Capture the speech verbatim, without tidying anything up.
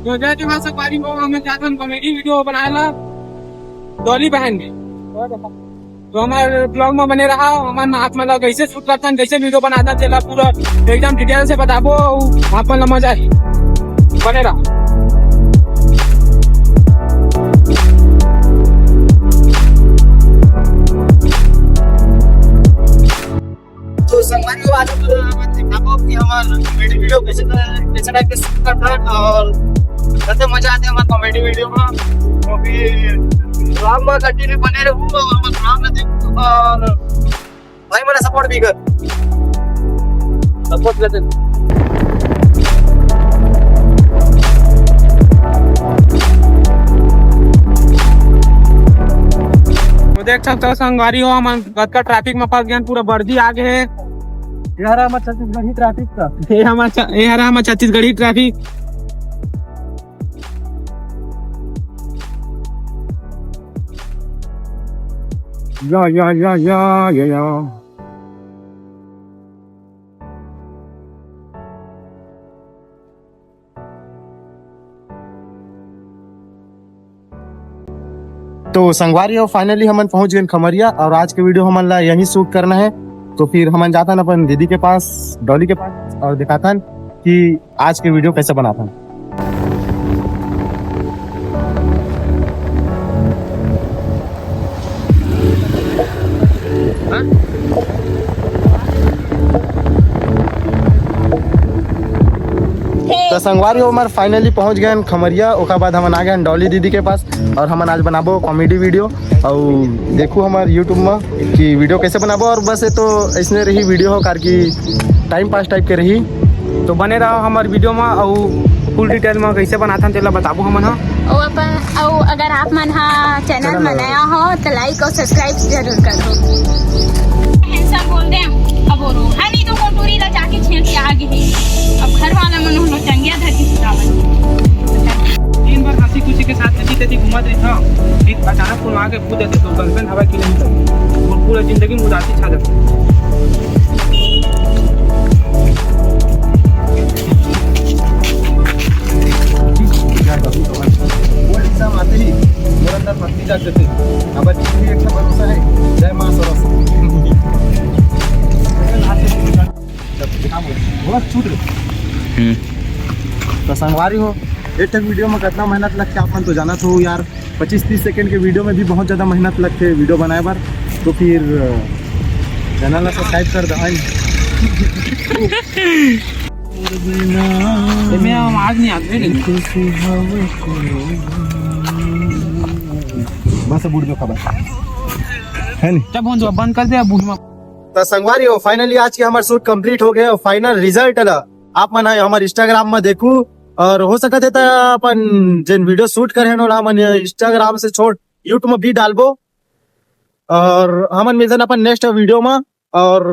तो जय जोहार संगवारी हो, हमन जाथन comedy video बनाए ला डॉली बहन में। तो हमर vlog में बने रहा, हमन आप मन ला कैसे shoot करथन, कैसे video बनाथन, तेला पूरा एकदम detail से बताबो, अउ आप मन ला मजा आही। बने रहा। तो संगवारी हो, आज हम लोग दिखाबो कि हमार comedy video कैसे, कैसे type के shoot करता है और कैसे मजा आते हैं हमारे comedy video में। तो फिर vlog में continue बने रहू और हमारे vlog में देखू और भाई मन ला support भी कर, support करते। तो देख सकते हो संगवारी हो, हमन कतका traffic में फंस गए, पूरा बर्दी आ गए हे। ये हरा हमर छत्तीसगढ़ी traffic का। ये हमर छ-, ये हरा हमर छत्तीसगढ़ी traffic। या, या, या, या, या, या। तो संगवारी हो, finally हमन पहुंच गए खमरिया और आज के video हमन ला यहीं shoot करना है। तो फिर हमन जाथन अपन दीदी के पास, डॉली के पास, और दिखाथन कि आज के video कैसे बनाथन। तो संगवारी हो, हमर finally पहुंच गए खमरिया। ओकर बाद हमन आ गए डॉली दीदी के पास और हमन आज बनाबो comedy video। और देखू हमर YouTube में कि video कैसे बनाबो। और बस ये तो ऐसने रही video हो, कार की time pass type के रही। तो बने रहो हमर video में, और full detail में कैसे बनाथन तेला बताबो हमन ह। अउ अपन, अउ अगर आप मन हा channel में नया हो तो like और subscribe जरूर करो। Handsome बोल दे, अब वो रो है नहीं तो मोर टूरी ला जाके छेड़ के आ गए। अब घर वाला मन हम लोग टंगिया धर के सुतावन। दिन भर हंसी खुशी के साथ नदी तदी घूमत रहिथव, फिर अचानक कोनो आके पूछ देथे तो girlfriend हवा कि नहीं, तो मोर पूरा जिंदगी में उदासी छा जाथे। वो रिक्शा में आते ही मेरा अंदर भक्ति जाग जाते। अब जिंदगी एक भरोसा है, जय माँ सरस्वती। बहुत छूट रहे। हम्म। तो संगवारी हो, एक ठन video में कितना मेहनत लगथे, आप मन तो जानत हो यार, पच्चीस तीस सेकंड के video में भी बहुत ज्यादा मेहनत लगथे video बनाए बर। तो फिर channel ला subscribe कर दो। एमे आवाज नहीं आती है, लेकिन बस अब उड़ जाओ खबर है नहीं। तब हम जो बंद कर दे अब उड़। तो संगवारी हो, finally आज के हमार shoot complete हो गए और final result ला आप मन ह हमार Instagram में देखू। और हो सकत है तो अपन जेन video shoot करे हैं ओला हमन Instagram से छोड़ YouTube में भी डालबो। और हमन मिलथन अपन next video में। और